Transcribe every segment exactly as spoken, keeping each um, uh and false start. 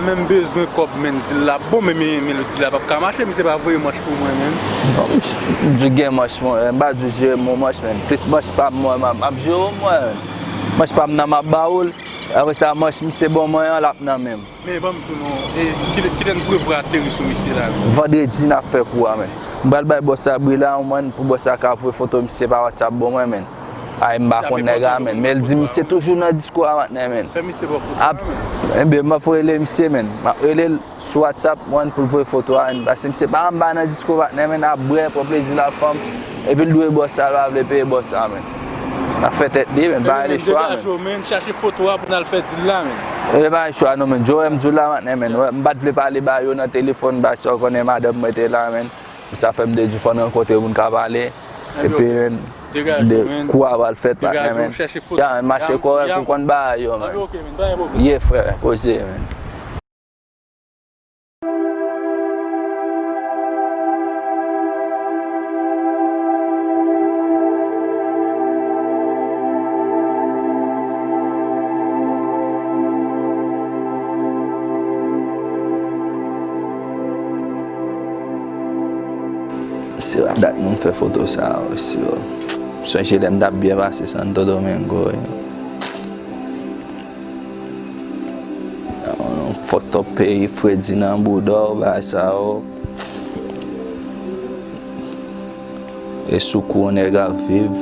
Menm bezwen kòb, menm di l la bon, men, men, men di l la p ap ka mache, misye pa voye manch pou mwen, menm. Bon, m di w gen manch mwen, m pa di w jere m yon manch, menm. Plis manch pa m mwen, m ap, m ap jere w mwen, menm. Manch pa m nan m ap ba w l. Apre sa, manch misye ban mwen an, l ap nan men m. Men ban m di w non, e, kilè, kilè n prevwa ateri sou misye la, menm? Vandredi, n ap fè kou a, menm. M pral bay bòs la bri la, mwen, pou bòs la ka voye foto misye pa WhatsApp ban mwen, menm. Ay, m pa konn nèg la, menm. Men l di misye toujou nan diskou a, patnè, menm. Fè misye ba w foto a, menm. Enben, m ap rele misye, menm. M ap rele l sou WhatsApp, mwen, pou l voye foto a, menm. Paske misye pa anba nan diskou, patnè, menm. Ap bwè, pran plezi l ak fanm. Epi l dwe bòs la, l pa vle peye bòs la, menm. L ap fè tèt li, menm. Pa gen lechwa, menm. Degaje w, menm. Chache foto a pou n al fè dil la, menm. E pa lechwa, non, menm. Joe, m di w la, patnè, menm. M pa t vle pale ba yo nan telefòn, paske w konnen madanm mwen te la, menm. Sa fè m te di fò n rankontre pou n ka pale. Epi, menm, de kou a pral fèt, patnè, menm. Ya, menm, mache kòrèk, ou konn bagay yo, menm. Ye, frè, poze, menm. Se pa dat moun fè foto sa yo, se yo. M sonje lè m t ap byen pase Santo Domingo, wi. Fucked up peyi, fredi nan bouda w, bagay sa yo. E sou kou yon nèg ap viv.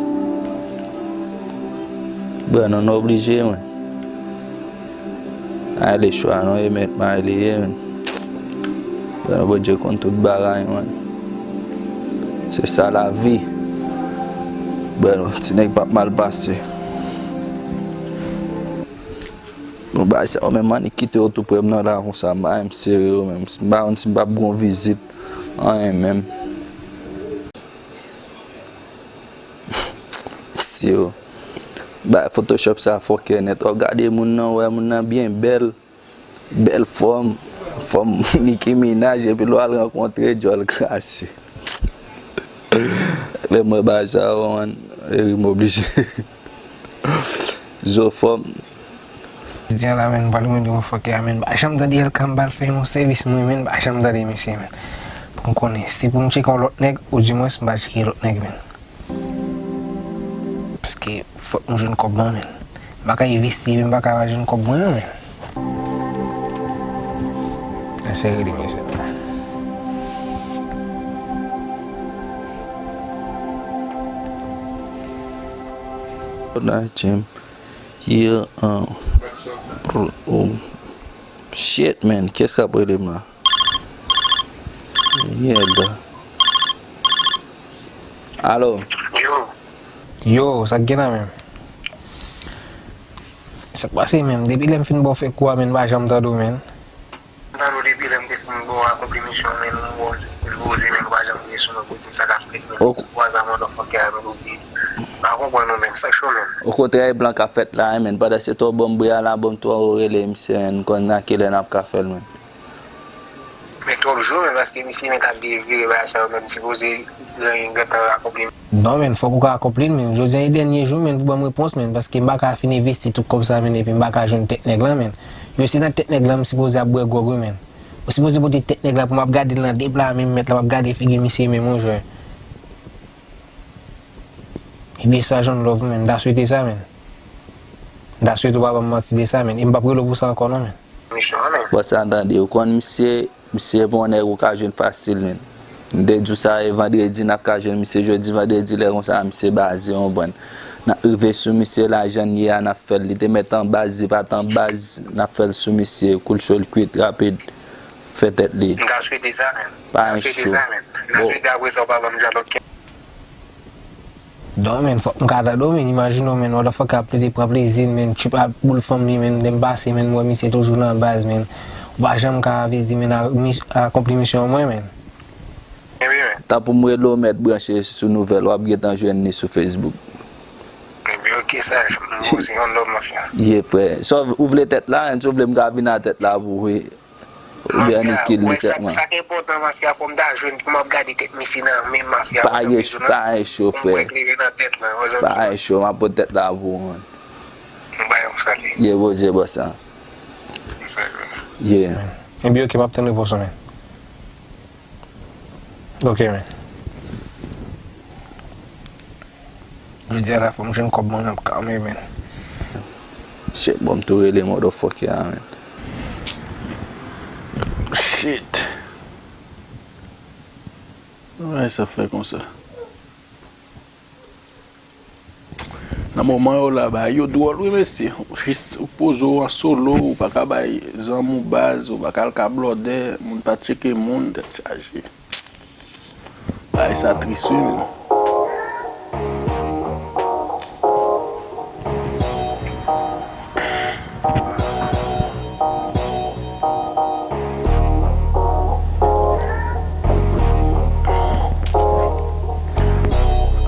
Bro, nou, nou oblije, mwen. Ay, lechwa, non, e mèt may li ye, mwen. Bro, Bondye konn tout bagay, mwen. Se sa lavi. Bro, ti nèg p ap mal pase. Bon, bagay sa yo menm, annik kite yo tou prè m nan la konsa, m pa renmen sere yo menm. M pa konn si m p ap gen yon vizit, anyen menm. Si yo. Bagay Photoshop sa fòkè nèt. W ap gade moun nan, w wè moun nan byen bèl, bèl fòm, fòm Nicki Minaj, epi lè w al rankontre, djòl krase. Lè m wè bagay sa yo, man, e ri m oblije. Zo fòm. Jodi a la, menm, m pral remède yon fòkè a, menm. M pa janm tande Elkan, m pral fè yon sèvis mwen, menm, m pa janm tande misye, menm. Pou m konnen, si pou m tcheke yon lòt nèg, oudimwens m pa tcheke lòt nèg, menm. Paske fòk m jwenn kòb mwen, menm. M pa ka envesti, menm, m pa ka pa jwenn kòb mwen, menm. Eseye rele mesye la. Night, Jim. Yeah, uh, bro, oh, shit, man. Kiyès k ap rele m la? Mèd. Alo. Yo. Yo, sa k gen la menm? Sa k pase menm? Depi lè m fin ba w fè kou a, menm, m pa janm tande w, menm. M tande w depi lè m te fin ba w akonpli misyon, menm, m wè w jis poze, menm, ou pa janm vini sou mwen pou di m sa k ap fèt, menm. Sou kwa sa motherfucker a, menm, ou di, m pa konprann ou, menm, sa k cho, menm. Okontrè, e blan k ap fèt la, menm. Pandan se tan w ban m bri a la, ban m tan w rele misye, menm, konn nan kilè n ap ka fè l, menm. Men twòp jou, men paske misye men t ap vire bagay sa yo, men m sipoze gentan akonpli. Non, men fòk ou ka akonpli l, men jodi a e dènye jou, men pou ban m repons, men paske m pa ka fin envesti tout kòb sa, men epi m pa ka jwenn tèt nèg la, men. Yo, se nan tèt nèg la m sipoze ap bwè gwòg, wi, men. Ou sipoze pote tèt nèg la pou m ap gade l nan de pla, men m mèt la m ap gade figi misye, men monchè. Ebyen sa, John Love, men, m ta swete sa, men. M ta swete ou pa ban m manti de sa, men. E m p ap rele w pou sa ankò, non, men. Misyon an, men. Bòs la tande, ou konn misye, misye pa yon nèg ou ka jwenn fasil, men. M te di w sa, e vandredi n ap ka jwenn misye, jodi vandredi, lè konsa, misye baze yon bann. N ap rive sou misye, lajan n ye a, n ap fè l. Li te mèt an baz, li pa t an baz, n ap fè l sou misye, kou l cho, l kwit rapid. Fè tèt li. M ta swete sa, men. Pa gen cho. M ta swete sa, men. M ta swete apre sa, ou pa ban m djòl, oke? Non, men, fòk m ka tande w, men, imajine w, men, motherfucker ap plede pran plezi l, men, tchip ap boule fanm li, men, lè m pase, men, m wè misye toujou nan baz, men, ou pa janm ka, vle di, men, a-, mi-, akonpli misyon an mwen, men. Ebyen, men. Tanpri m rele w, mèt branche sou nouvèl, w ap gentan jwenn li sou Facebook. Ebyen, oke, saj, m poze yon lòv, mafya. Ye, frè. Sòf, ou vle tèt la, si w vle, m ka vin a tèt la pou ou, wi. Oubyen annik kil li sètman. Sa k enpòtan, mafya, fò m ta jwenn, pou m ap gade tèt misye nan men mafya. Pa gen cho, pa gen cho, frè. Pou m wè klere nan tèt la, ou wè sa m di la. Pa gen cho, m ap pot tèt la pou ou, man. M bay yon sali. Ye, poze bòs la. M salye. Yeah. Ebyen, ok, m ap tann repons ou, man. Ok, man. Jodi a la, fò m jwenn kòb mwen, m ap kame, man. Shit, bon, m tou rele motherfucker a, man. Shit. Bagay sa fè konsa. Nan moman yo la, bagay yo dwòl wi, mesye. Jis ou poze w an solo, ou pa ka bay zanmi w baz, ou pa ka al ka blòdè, moun pa tcheke moun, tèt chaje. Bagay sa tris wi, menm.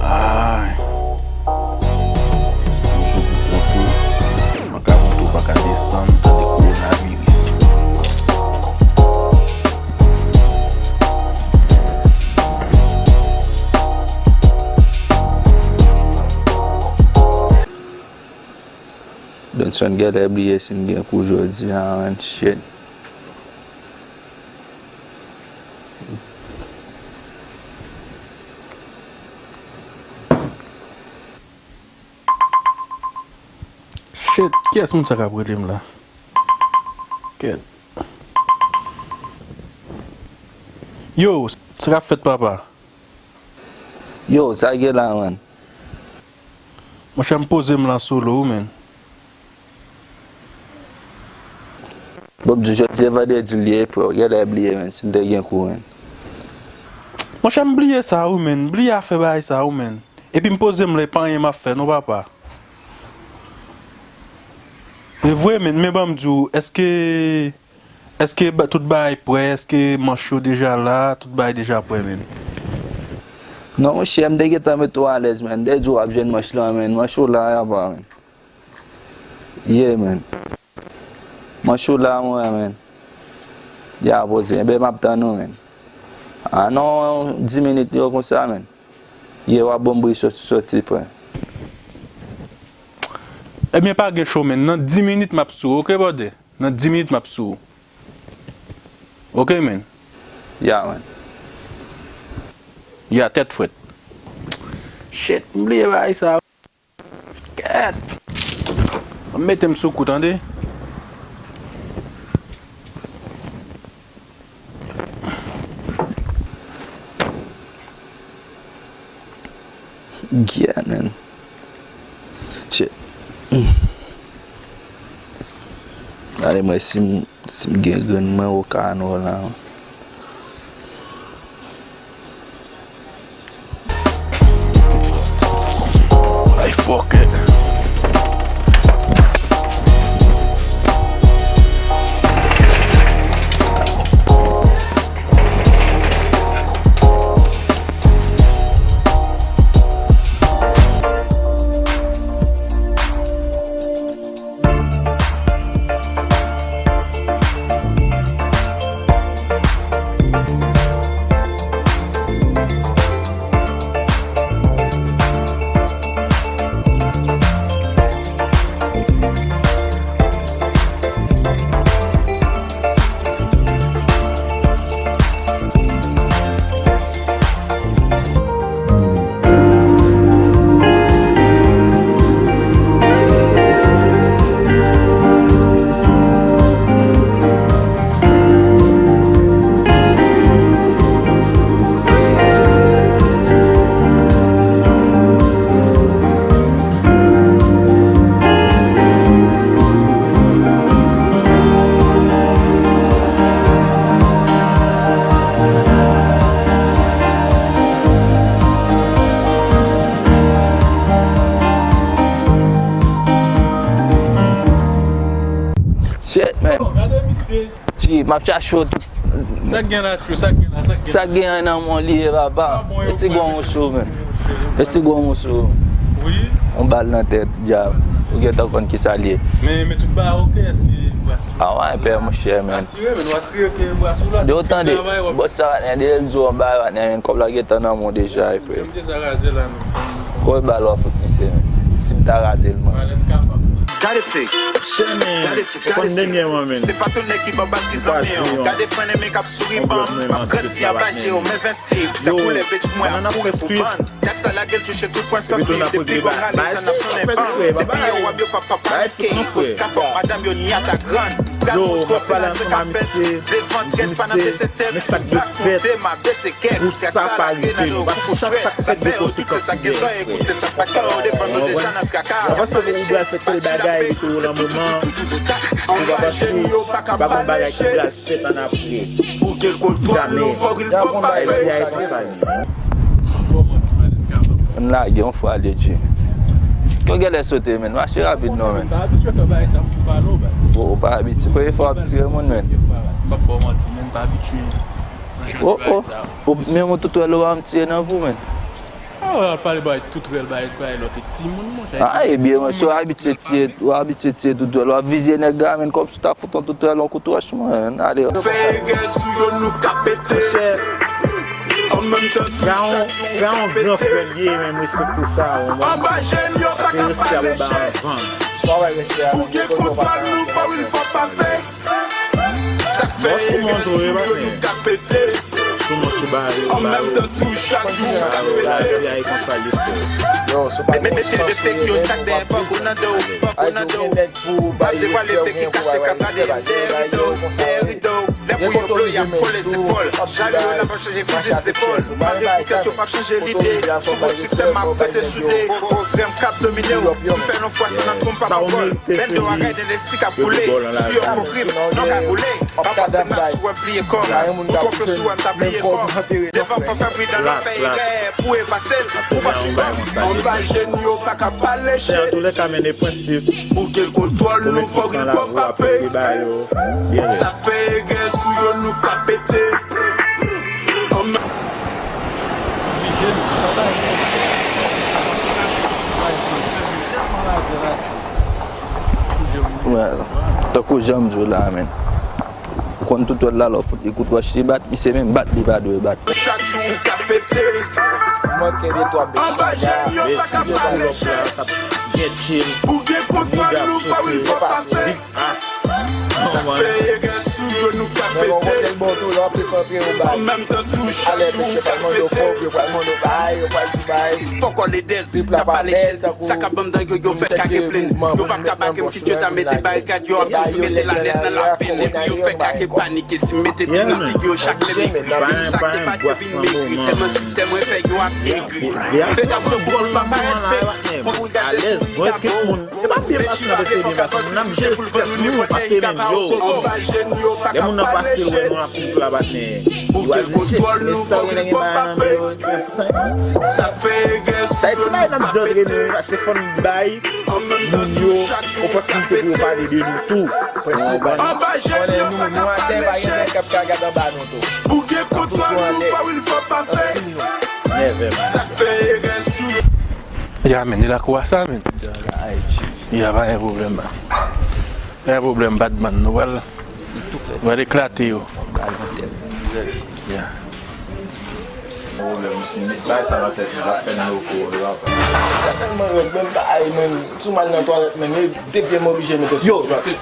Ay. Eksplozyon pou kont ou. Mwen ka monte, ou pa ka desann, tande kowonaviris. Benson genlè bliye si n gen kou jodi a, man, shit. Shit, kiyès moun sa k ap rele m la? Kèt. Yo, sa k ap fèt, papa? Yo, sa gen la, man? Monchè, m poze m la solo wi, man. Bon, m di jodi a vandredi l ye, frè, w genlè bliye, man, si n te gen kou, man. Monchè, m bliye sa wi, man. M bliye afè bagay sa wi, man. Epi m poze m la, e pa anyen m ap fè non, papa. E vre, man, men ban m di w, èske Èske ba- tout bagay prè? Èske manch yo deja la? Tout bagay deja prè, man? Non, monchè, m te gentan mete w alèz, man. M te di w ap jwenn manch lan, man. Manch ou la, ya pa, man. Yeah, man. Manch ou la, mwen, man. Ya poze. Enben, m ap tann ou, man. Ah non, dis minit yo konsa, man. Yeah, w ap ban m bri soti, soti, frè. Ebyen, pa gen cho, man. Nan dis minit, m ap sou ou, ok, brother? Nan dis minit, m ap sou ou. Ok, man? Ya, man. Ya, tèt frèt. Shit, m bliye bagay sa. Kèt! Mete m sou kou, tande? Yeah, man. Shit. Gade mwen si m, si m gen grenn mwen okano la. Ay, fuck it. Shit, man. Oh, gade misye. Chi, m ap chache w tout. Sa k gen la, Tchou? Sa k gen la? Sa k gen la? Sa k gen nan men w li ye, papa. Ah, bon, yo pran. Esi gwo moso, man. Esi gwo moso. Wi. Yon bal nan tèt, djab. Ou gentan konn ki sa l ye. Men, men tout bagay ok, èske bras ou? Ah, w ap pè, monchè, man. Asire, men, w asire ke bras ou la. De w tande, bòs sa, patnè, de l di w yon bagay, patnè, men, kòb la gentan nan men w deja, frè. M deja raze la, non. Konbyen bal w ap fout misye, man? Si m ta rate l, man. Pale m kapab. Gade fake. Gade fake, gade fake. Se pa tout nèg ki ban baz ki zanmi an. Gade fren enmi k ap souri ban m. M ap grandi anba je yo, m envensib. Se koulè bitch mwen ap kouri pou bann. Gad sa lage l touche tout pwen sansib. Depi gwo rale tan ap sonnen ban. Depi yo wab yo pa pa panike. Koz ka fòk madanm yo ni ata grann. Gad moun koze lajan k ap fèt. Devan trèt pa nan bese tèt. Pou sa k monte m a bese kèk. Gad sa lage nan yo kou pou frèt. Sa fè yo doute sa k gen zòrèy koute sa k pa gen yo devan nou deja nan traka. Y ap pale chèt. Anba jèn yo pa ka pale chèt. Pou gen kontwòl nou fò ri l fò pa fèt. Ann lage yon fwa de Dye. Ke w genlè sote, menn. Mache rapid non, menn. Ou pa abitye fè bagay sa pou pale w, baz. Ou pa abitye. Premye fwa w ap tire moun, menn. Premye fwa, baz. M p ap ba w manti, menn. M pa abitye nan jan de bagay sa. Menm yon toutwèl ou pa janm tire nan vi w, menn. Ah, w al pale bay toutwèl, bay, bay lòt timoun, monchè. Ah, ebyen, si w abitye tiye, w abitye tiye toutwèl, w ap vize nèg la, menn, kòmsi w ta fout yon toutwèl yon kout wòch, mwen, ale. Fè erè sou yo, nou ka pete. An menm tan tou, chak jou, w ka fete. Anba jèn yo pa ka pale chèt. Pou gen kontwòl nou fò wi l fò pa fèt. Sa k fè erè sou yo, nou ka pete. An menm tan tou, chak jou, nou ka pete. Mesye de fake yo, sa k dèyè pankou nan do w, pankou nan do w. M ap devwale fake ki kache k ap gade dèyè rido, dèyè rido. Lè pou yo blo, y ap kole zepòl. Jalou yo la p ap chanje fizi m zepòl. Mare pou kèk yo p ap chanje lide. Sou wout siksè m ap rete soude. Pwogram k ap domine w. M fè l yon fwa san nan twonp pa pawòl. Bèl do a kay de lesi k ap koule. Sou yo fo grip, non kagoule. Pa panse m la sou wè m pliye kò m. Ou twonpe sou wè m ta pliye kò m. Devan fò fè pri dan lò fè erè. Pou efase l, ou pa swiv m. Anba jèn yo pa ka pale chèt. Pou gen kontwòl nou fò ri l fò pa fake. Sa k fè erè sou yo nou ka pete. Tankou jan m di w la, menn. Ou konn toutwèl la, lè w fout li kout wòch li bat, misye menm bat li pa dwe bat. Chak jou ou ka fete. Manke de twa bèl chada. Mesye, pull up la, k ap gen chill. Pou gen kontwòl nou fò wi l fò pa fake. Sa fè erè sou yo nou ka pete. An menm tan tou chak jou ou ka pete. Fòk w ale dèz, ta pale chèt. Sa k ap ban m dan yo, yo fè kake plenn. Yo p ap ka bake m kit yo ta mete barikad, yo ap toujou mete lalèt nan lapenn. Epi yo fè kake panike si m mete pli nan figi yo chak lè m ekri. Menm sa k te pa dwe vin m ekri. Tèlman siksè mwen fè yo ap egri. Fake ap pran pou l pa parèt fake. Fòk ou gade sou li ta bon. E pa byen pase nan mesye byen pase. Moun nan jere strès nou pase menm yo. Lè moun nan pase l wè nou ap fè pla patnè. Yo al di shit, se sa w genlè gen bagay nan men yo. Sa e ti bagay n ap di antre nou, se fò n bay moun yo opòtinite pou yo pale de nou tou. Prensip, konnen nou, nou atè, pa gen nèg k ap ka gade anba nou tou. N ap toujou anlè, nan stil nou. Nèvè, man. Ya, men, e lakou a sa, men. Ya, pa gen pwoblèm, man. Pa gen pwoblèm, badman, nou pral, nou pral eklate yo. Ya. Pwoblèm, si m met bagay sa nan tèt mwen, l ap fè m loko, yo ap. Sa tèlman rèd, menm pa ay, menm, si w mal nan twalèt, menm, e de pye m oblije mete sou. Yo,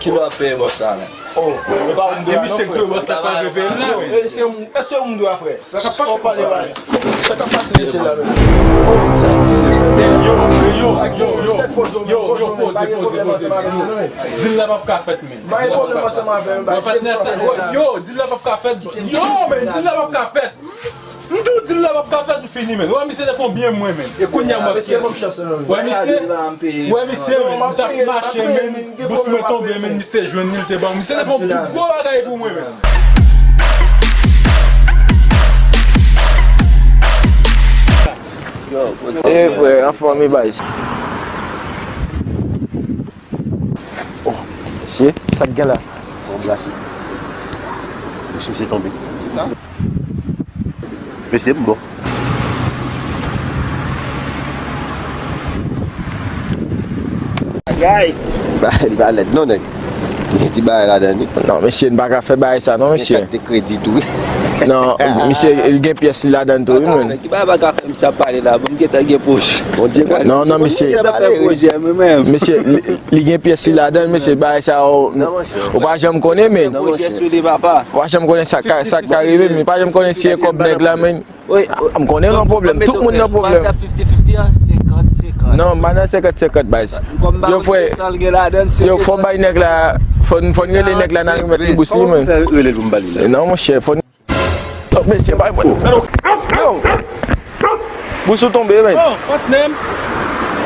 kilo ap peye bòs sa, men. Oh, e pa ou m dwe a non, frè. E misye k dwe bòs la pa rive la, men. E se ou m, e se ou m dwe a, frè. Sa k ap pase, sa k ap pase mesye la menm? Yo, yo, yo, yo, yo, poze, poze, poze, poze. Dil la p ap ka fèt, men. Yo, dil la p ap ka fèt. Yo, men, dil la p ap ka fèt. M di w dil la p ap ka fèt, m fini, men. Wè, misye te fè yon byen mwen, men. E kounye a m ap kite. Wè, misye, wè, misye, men, m t ap mache, men. Bous mwen tonbe, men misye jwenn li, li te ban m. Misye te fè yon pi gwo bagay pou mwen, men. E vre, anfòm, e bay. Oh, mesye, sa k gen la? Bon, gras. Mesye, misye tonbe. Mesye, m bon. Bagay. Bagay li pa lèd non, nèg. Gen ti bagay ladan li. Non, mesye, n pa ka fè bagay sa non, mesye. Gen kat de kredi tou, wi. Non, misye, li gen pyès li ladan tou, wi, men. Ki bagay pa ka fè misye ap pale la, bon, m gentan gen pwojè. Non, non, misye. Misye, li, li gen pyès li ladan, misye, bagay sa yo, ou pa janm konnen, men. Pwojè sou li, papa. Ou pa janm konnen sa ka, sa ka rive, men pa janm konnen si e kòb nèg la, men. M konnen nan pwoblèm, tout moun nan pwoblèm. Non, m pa nan senkant senkant, baz. Yo, frè, yo, fò bay nèg la, fò, fò n rele nèg la nan remèt li bous li, men. Non, monchè, fò n Oh, mesye, bay mwen. Yo! Bous ou tonbe, men. Oh, patnè m.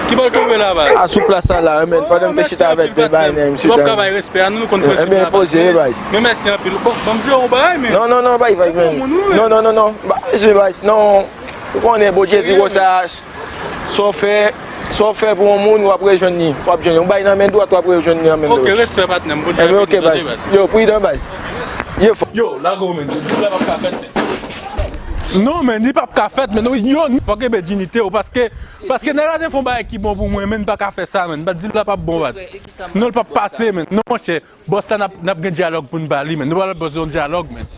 Ki bò l tonbe la, baz? A, sou plas sa la, men. Pandan m te chita avèk de bagay, men, misye. Ou p ap ka bay respè a nou, nou konn prensip la, baz. Ebyen, poze, baz. Men mèsi anpil. Bon, ban m jwe yon bagay, men. Non, non, non, bay, bay, men. Non, non, non, non. Ba, mesye, bay, non. Ou konnen, Bondye di konsa. Sa w fè, sa w fè pou yon moun, w ap rejwenn li. W ap jwenn li. Yon bay nan men dwat, w ap rejwenn li nan men dwat. Ok, respè, patnè m. Bondye beni w tande, baz. Yo, pridan, baz. Yo, fò. Yo, lage w, men. Dil la p ap ka fèt, men. Non, men, li p ap ka fèt, men. Yo, fò kenbe dinite w, paske, paske nèg la te fè yon bagay ki bon pou mwen, men, li pa ka fè sa, men. Dil la p ap bon, baz. Non, li p ap pase, men. Non, monchè. Bòs la, n ap, n ap gen dyalòg pou n ba li, men. Nou pral bòs yon dyalòg, men.